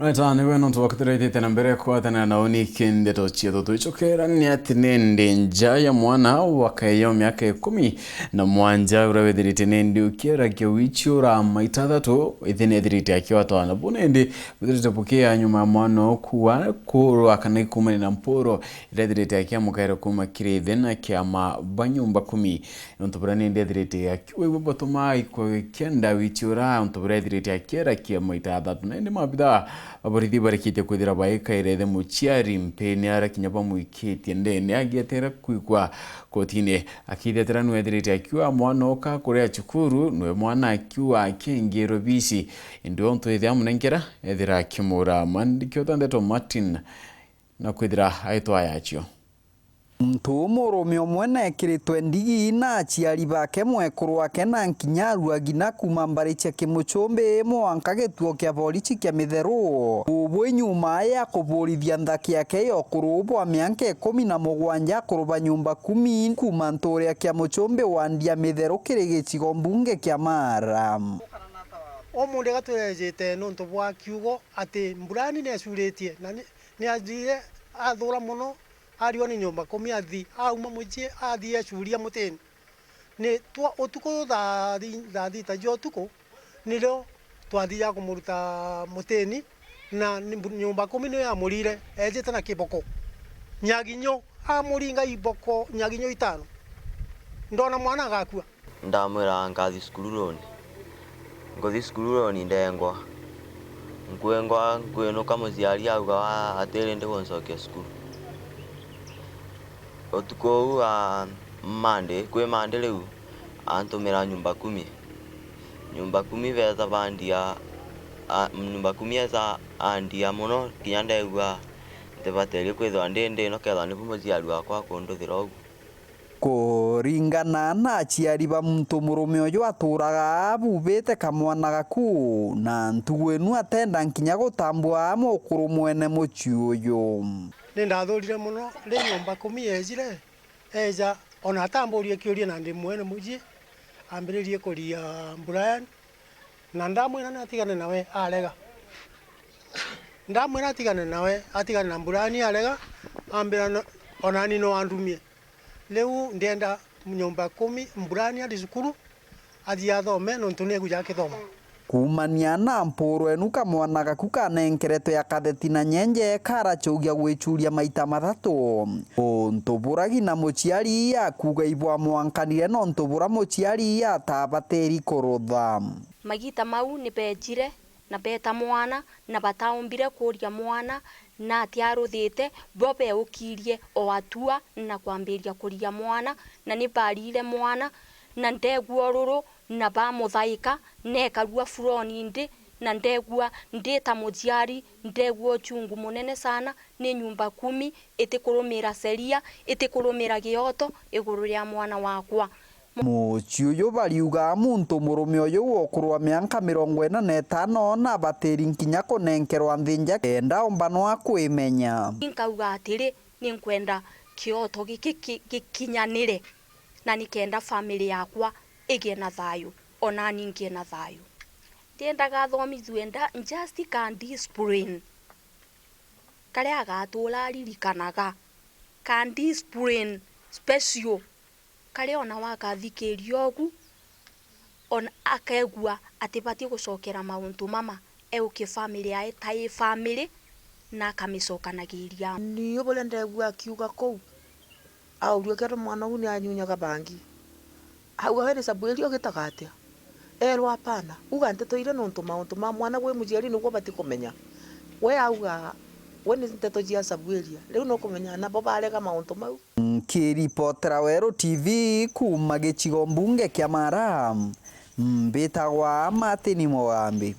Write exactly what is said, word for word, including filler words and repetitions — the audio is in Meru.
Right, ah, nigwe nontu bwakuturaithite na mbere kwatanira na uni kindeto cietu. Twicokera ni ati nindi nja ya mwana wa kayo miaka ikumi na mwanja uria withirite nindi ukiera kiu ichiura maita athatu, ithi nethirite akiwatwa na bu nindi bwithirite bukia nyuma ya mwana ukua kurwa kana ikumania na mpuro iria ethirite akiamukaira kuma kiri ithi na kiama ba nyumba kumi. Nontu buria nindi ethirite akiuigua butuma ikwa kienda wichiura, nontu buria ethirite akiera kiama maita athatu. Na indi maabitha ba borithi barikitie kwithira baikaire ithi muciari mpini ara kinya bamwikitie ndene agietera kwikwa kotini. Akithetera niwe ethirite akiuga mwana uka kuria cukuru, niwe mwana akiuga akingirwe bici. Indi ontu ethia amunenkera, ethira akimura. Mwandiki wa ndeto Martin na kwithira aitwa yacio. Muntu murume umwe nekiritwe ndigi na aciari bake, mwekuru wake na nkinya aruagi na kuma mbari cia Kimuchumbi mwanka gituo kia borichi kia Mitheru. Ubu nyuma ya kuburithia nthaki yake ya ukuru bwa mianka ikumi na mugwanja akuru ba nyumba kumi kuma ntuure ya Kiamuchumbi wandi ya Mitheru kiri gicigo mbunge kia Mara. Umunthi gatwejite nontu bwa kiugo ati Mburani niecuritie na ni, niathire athura mono. Ariwa ni nyumba kumi athi, auma mucii, athi ecuria mutini. Ni twa utuku thaa thi-, thaa thita cia utuku, nirio twathiaga kumuruta mutini, na ni mbu-, nyumba kumi niyo yamurire, ejite na kiboko. Nyaginyo, amuringa iboko, nyaginyo itano. Ndona mwana agakua. Ndamwira nkathi cukuru runi. Nkuthi cukuru runi ndengwa. Nkwengwa, nkwinuka muciari auga atiri ndi guncokia cukuru. Utuku uu wa Monday, kwi Monday riu, antumira nyumba kumi. Nyumba kumi beeta bandia, a, nyumba kumi eeta andia mono, kinya ndegua ntibaterie kwithirwa ndi, ndi ino kethirwa nibu muciari wakwa akunduthira uguo. Kuringana na aciari ba muntu murume uju aturaga abubite kamwana gaku, na ntugu inu atenda nkinya gutambua mukuru mwene mucii uju. Ni ndathurire mono ri nyumba kumi yejire, eja ona atamburie kiuria na ndi mwene mucii, ambiririe kuria Brian, na ndamwira ni atigane nawe arega. Ndamwira atigane nawe, atigane na Brian arega, ambira no, onani no andumie. Riu ndienda nyumba kumi, Mburani ari cukuru, athii athome, nontu ni egwija akithoma. Kuumania na mpuro enu, kamwana gaku kanenkeretwe ya katheti na nyenje karachaugia gwichuria maita mathatu. Untu buragi na muciari akuuga ibwamwankanire nontu bura muciari atabatiri kurutha. Magita mau ni beejire na beeta mwana, na bataumbire kuuria mwana, na atiaruthite, bo beukirie o atua na kwambiria kuria mwana, na ni baariire mwana, na ndegua ururu, na bamuthaika, neekarua furoni ndi, na ndegua ndi ta muciari, ndegua uchungu munene sana, ni nyumba kumi itikurumira sheria, itikurumira gioto iguru ria mwana wakwa. Mucii uyu bariuga muntu murume uyu wa ukuru wa mianka mirongo ina na itano nabatiri nkinya kunenkerwa nthi nja kenda ombanwa kwimenya. Inkauga atiri, ninkwenda kioto giki ki-, gikinyanire, na nikenda family yakwa igie na thayu, onani ngie na thayu. Ndiendaga athomithue nda-, just ka discipline karia agatura aririkanaga, ka discipline special, karia ona wakathikiria ugu, ona akegua atibati gucokera mauntu mama, eukie family yae ta i family, na akamicokanagiria. Niu buria ndegua akiuga kuu, auria kethirwa mwana uu ni anyunyaga bangi. Auga, "We ni sabu iria ugitaga atia?" Erwa, "Hapana, uga nteto iria nontu mauntu ma mwana gwi muciari niguo ubati kumenya." We auga, "We ni nteto cia sabu iria." Riu nukumenya nabo barega mauntu mau. Nkiripotera Weru T V kuuma gicigo mbunge kia Mara, mbitagwa Martin Mugambi.